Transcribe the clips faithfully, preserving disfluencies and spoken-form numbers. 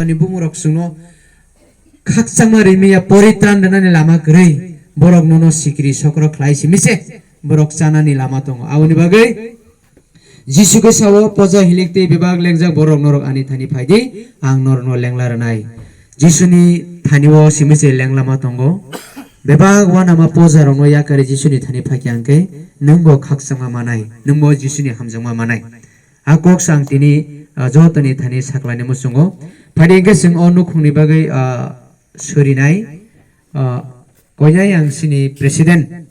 Ani bumung rok chwngno khakchangma rimiya poritran rwnani lama kwrwi, borok nono sikiri sokro khlai simi se borok chanani lama tongo. Aboni bagwi Jisu khe sao, "Poja hilik tei bebak lengjak borok norok ani thani phai di, ang norokno lengla rwnai." Jisuni thani o simi se lenglama tongo. Bebak uanama poja rokno yakari Jisuni thani phai khe ang khe nwng bo khakchangma manai, nwng bo Jisuni hamjakma manai. A kok sa ang tini, ah, jotoni thani saklaini muchungo. Phadi hwnkhe chwng o nukhungni bagwi, ah, surinai, ah, koinai ang chini president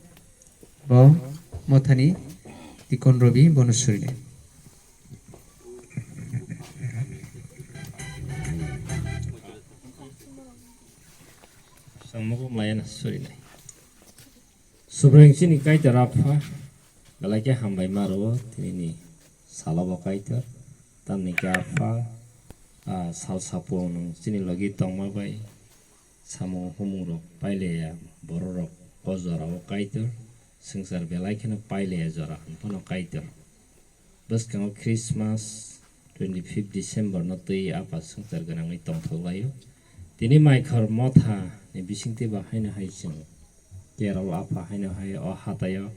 bo mothani Tikon Robi bono surinai. Samung maya na surinai. Subraiyung chini Kaitor Apha, belai khe hambai ma rwo tinini salo bo Kaitor. Tamni khe Apha, ah, sal sapung nwng chini logi tongma bai samung humung rok pailaiya borok rok o jora o Kaitor, swngchar belai kheno pailaiya jora hwn phano Kaitor. Bwskango Christmas twenty fifth December no twi Apha swngchar gwnangwi tongthok laio. Tini Maikhor Motha ni bisingtwi bo haino hai chwng Kerol Apha haino hai o hataio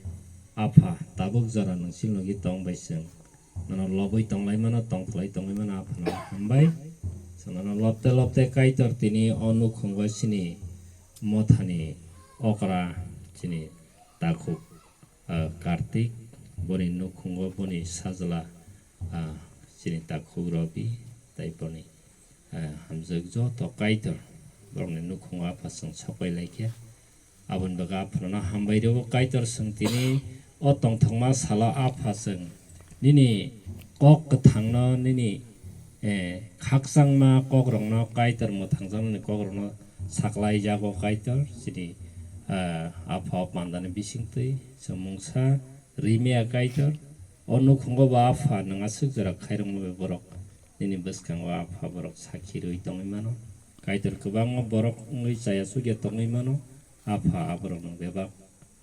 Apha tabuk jora nwng chini logi tong bai chwng nono lobwi tonglaimano, tongthlai tonglaimano Apha no hambai. Chwng nono lobte lobte Kaitor tini o nukhungo chini mothani okra chini takhuk, ah, Kartik, boni nukhungo boni sajla, ah, chini takhuk Robi, tei boni, ah, hamjak joto Kaitor borokni nukhungo Apha chwng sopai laikha. Aboni bagwi Aphano hambai rwo Kaitor, chwng tini o tongthokma salo Apha chwng nini kok kwthangno, nini, eh, khakchangma kokrokno Kaitor mwthangjaknani kokrokno saklaijago Kaitor, chini, eh, Apha o pandani bisingtwi chwng mungsa rimaya Kaitor. O nukhungo bo Apha nwng aswk jora khairokma bai borok nini bwskango Apha borok sakhi rwui tongwi mano. Kaitor kwbangma borok wngwi chaya chukya tongwi mano. Apha aborok nwng bebak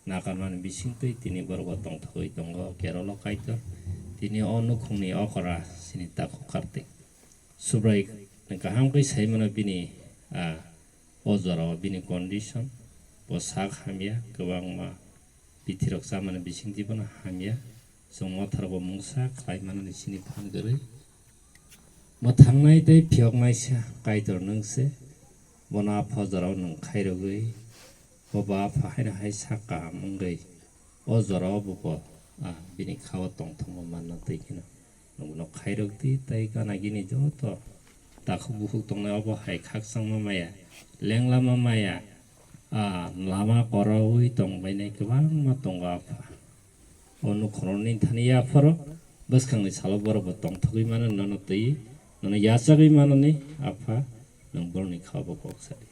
nakarmani bisingtwi tini borok bo tongthogwi tongo Kerolo Kaitor. Tini o nukhungni okra chini takhuk Kartik. Subrai kaham khe sai mano bini, ah, o jorao bini condition, bo sak hamya, kwbangma bithirok chamani bisingtwi bono hamya. Chwng motharbo mungsa khlai manani chini phan kwrwi. Mwthangnai tei phiyoknaisa Kaitor nwng se, bono Apha o jorao nwng khairogwi, bo ba Apha haino hai sak kaham wngwi, o jorao bo, bo, ah, bini kha-o tongthokma manna twi kheno nwng bono khairok di, tei gana gini joto takhuk bukhuk tongnai obo hai khakchangma maya, lenglama maya, ah, lama kwrwi tongbainai kwbangma tongo Apha. O nukhorokni thani yapharo bwskangni salo borok bo tongthogwi mano, nono twi, nono yachagwi manani Apha, nwng borokni kha-o bo kok sadi.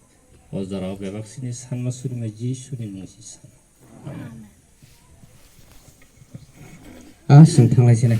O jorao bebak sini sanma surima Jisuni mungsi san. Amen. Ah, chwng thanglai sinai.